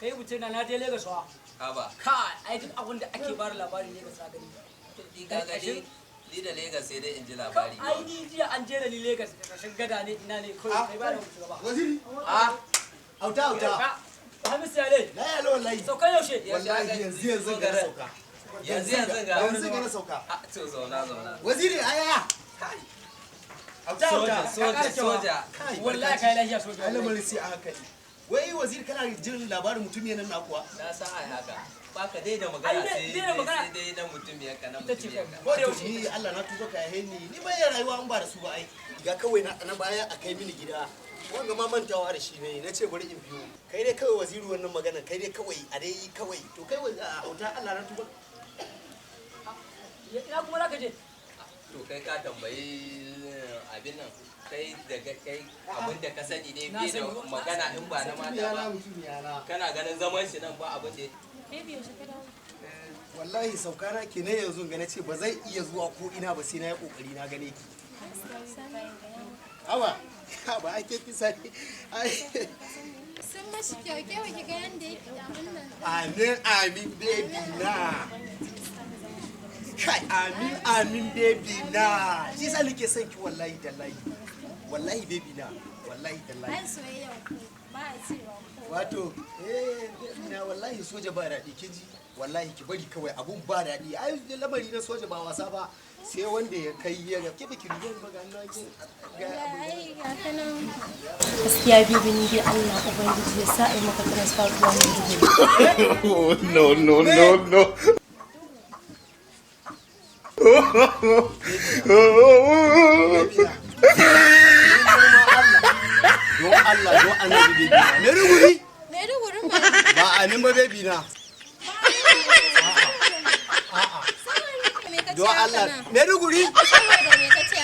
Kai mutum na na je Lagos wa. Haba. Ka ai duk abin da ake bada labari Lagos na gani. Ni ka gani, ni da Lagos sai dai in ji labari. Ai ni jiya an je da ni Lagos karkashin gada ne, ina ne kawai kai ba da mutu gaba. Waziri. Ah. Auta, auta. Hamisu ya dai. Na yalo wallahi. Saukan yaushe? Wallahi yanzu yanzu ga na sauka. Yanzu yanzu ga. Yanzu ga na sauka. Ah, to zauna zauna. Waziri, aya. Auta, Soja, auta. soja, soja. Kai, Wallahi kai lafiya soja. Ai lamarin sai a hankali. Wai waziri, kana jin labarin mutum nan na kuwa? Na san ai haka. Baka dai da magana Ai, sai dai da magana. sai dai na mutum ya ka na Ita ce mutum ya ka. ko da yaushe. Ni Allah na tuba ka yahe ni. Ni ban yi rayuwa in ba da su ba ai. Ga kawai na baya a kai mini gida. Wanga ma mantawa da shi ne, na ce bari in biyo. Kai dai kawai waziri, wannan magana kai dai kawai a dai kawai. To kai auta, Allah na tuba. Ina kuma zaka je? To kai ka tambayi abin nan, kai daga kai abin da ka sani ne Na bai da sani. magana in ba na mata ba. Mutum yana. Kana ganin zaman shi nan ba abin da Baby, yaushe ka dawo? Wallahi sauka na kenan yanzu ga, na ce ba zai iya zuwa ko ina ba sai na yi kokari na gane ki. Awa, ba ake kisa ne. Ai. Sun mashi kyau, ke ba ki ga yanda yake abin nan. Amin amin baby na. Kai, amin amin baby na. Shi sa nake son ki, wallahi tallahi. Wallahi baby na, wallahi tallahi. Ai soyayya ku ba a cewa ko. Wato, baby na, wallahi soja ba daɗi, kin ji? Wallahi ki bari kawai, abun ba daɗi. Ai lamari na soja ba wasa ba. Sai wanda ya kai ya ga ke baki dubo ba, ga nan ga abun. Ai ga ta nan. Gaskiya baby, ni dai Allah Ubangiji ya sa ai maka transfer zuwa Maiduguri. No, no, no, no. Baby na. Don Allah, don annabi baby na. Maiduguri? Maiduguri ma. Ba amin ba baby na. Saboda me ka ce Don haka Allah. nan? Maiduguri? Saboda me ka ce